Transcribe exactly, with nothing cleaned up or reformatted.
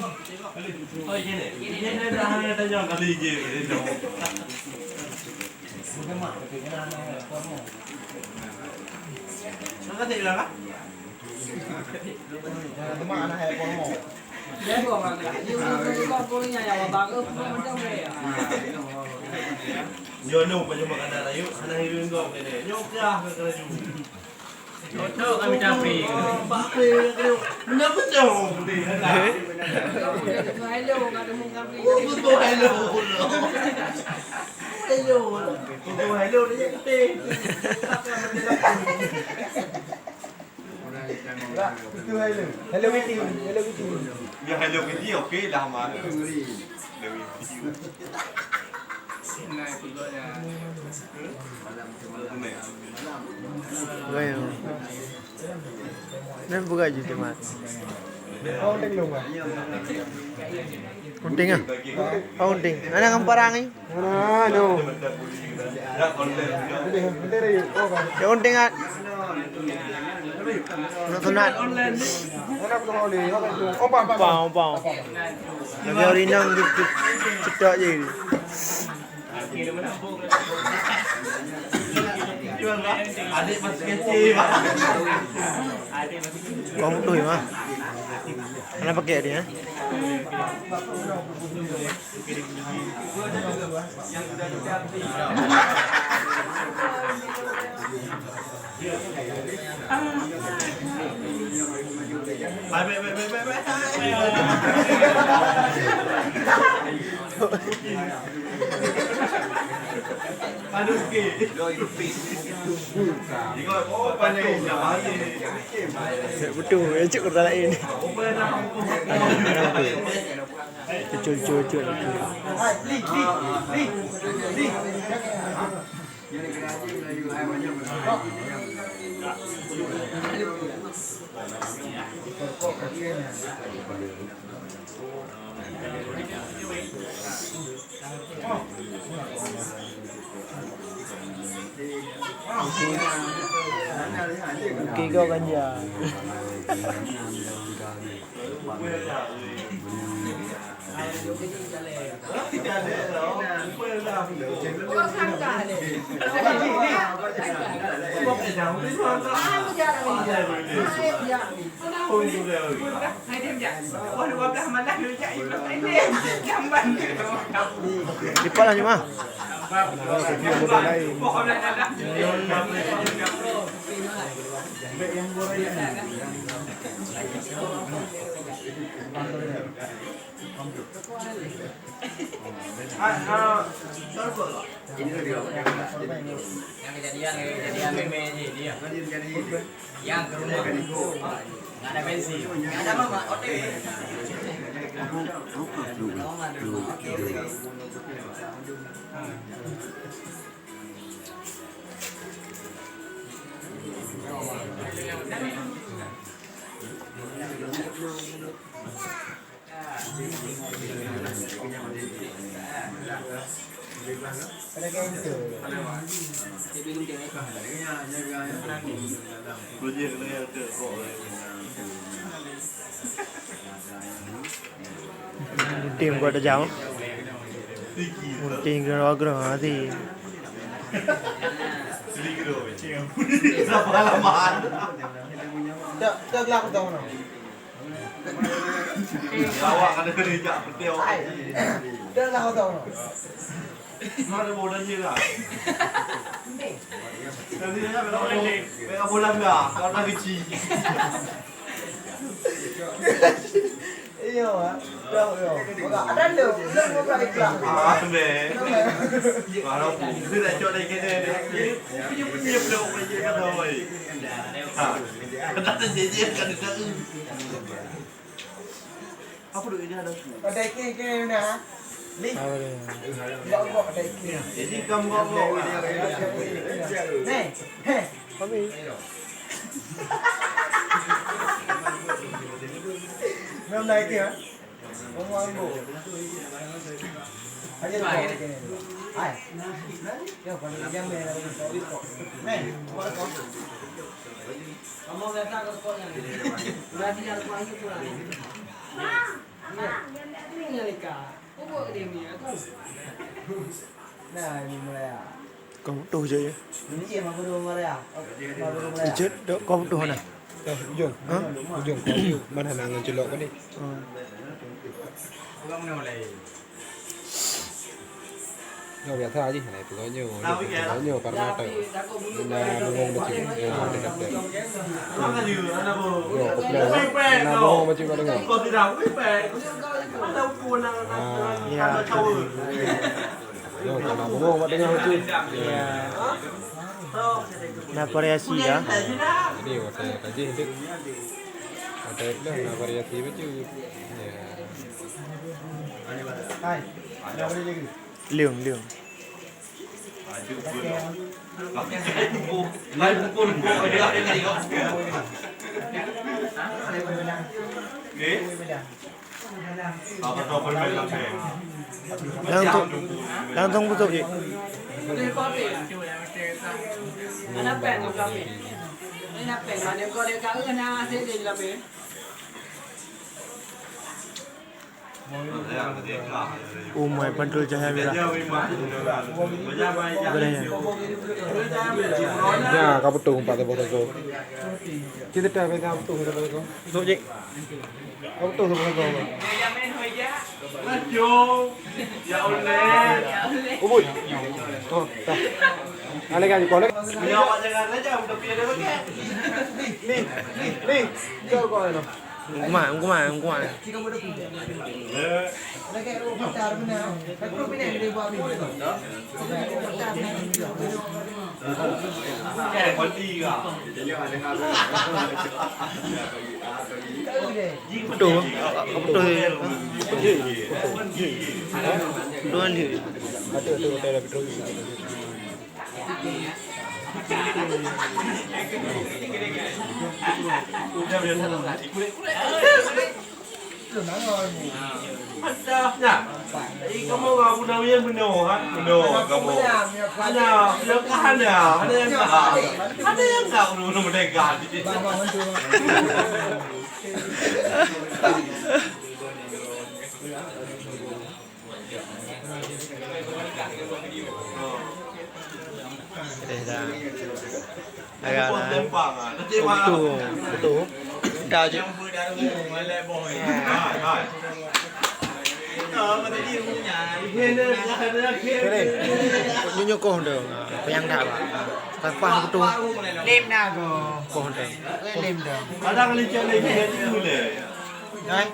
Oh, ini. Ini dah hanya tanya kali je. Terima kasih, Bang. Nyoe nyoe panyang makanan ayu, hana hireuen gob keunoe. Nyoe kah ka laju. Cocok kami camping. Bak api ka laju. Benar-benar. Hello, ka temu camping. Oh, betul hello. Hello. Betul hello dia kata. Hello Kitty, Hello Kitty. Ya, Hello Kitty, okey lah, Mak. Hello Kitty. Baik. Nan buka je, Mat. Unting ah. Oh, unting. Mana ngan parang ni? Mana, no. Dia unting ah. Nak sunat. Mana aku tahu ni? Apa itu? Ompang, ompang. Ompang, ompang. Tapi orang inang gitu. Cetak je. Adik masih kecil, Bang. Kau butuh ya, Mak? Mana pakai dia? Aduh, okey. Betul, ya, cuk, kata lain. Cul, cul, cul, cul. Okey, kau ganja. Dipalah cuma. Yang kejadian, yang kejadian meme je dia. Yang ke rumah. Nggak ada bensin. Nggak ada mama, O T W. Gunting buat dah jauh. Gunting kena bagus nanti. Tak, tak gelap tahu nak. Awak kena kena jak peti awak. Dah lah kau tahu. Mana bola je lah. Tadi dia nak bola dah, kau dah kecil. Iya, Mak. Dah, ya. Maka ada lu, lu buka iklan. Ah, deh. Kalau pun dia nak cakap lagi ni, dia punya punya pula orang je kata oi. Ha. Kata jeje kan dia. Apa duk ini ada? Ada ikan-ikan ni, ha? Ni. Apa dia? Gok-gok ada ikan. Jadi kamu gok-gok. Ni. Heh. Kami. Memang ada ikan, ha? Kamu ambil. Aja gok ikan ni. Hai. Yo, pada jam ni. Ni, buat kau. Kamu biasa ke sekolah ni? Berarti ada kuah itu kurang. Nah, nah. Kau tuh je ya. Ijat dok kau tuh na. Ujong. Ha? Ujong kau tu mana nak ngan celok kau ni? Hmm. Nyoe biasa jih, nah, itu nyoe, nyoe, nyoe karena tu. Nah, bungong macam ni. Nah, dia kata. Nyoe, aku bilang, nah, bungong macam mana dengar? Ah. Ya. Nyoe, nah, bungong buat dengar macam. Ya. Nah, variasi ya. Jadi, waktu tajih tu. Ada pula, nah, variasi macam. Ya. Hai. Ada boleh lagi. Leueng, leueng. Langsung, langsung busuk je. Umai pantul cahaya merah. Boleh ya? Ya, ka beutôi empat ribu seratus. Kita dah pegang betul, betul, betul. Masuk, Cik. Ka beutôi seratus. Ubui. Oh, dah. Alek aja, kolek. Ni, ni. Kau, kau, no. Kumat, kumat, kumat. Betul. Betul. Betul. Betul. Adah nyan. Ih, kamoe ngon Abu Nawi nyan bunoe, ha? Bunoe kamoe. Nah, bunoe ka hana. Hana nyang ka. Hana nyang ka bunoe merdeka. Eh, dah. Agak, ah, betul, betul. Dah je. Keren. Nyoe koh dah. Payang dah, Pak. Sampah betul. Lem dah ko. Koh dah. Lem dah. Kadang licin lagi, jadi gula. Hai.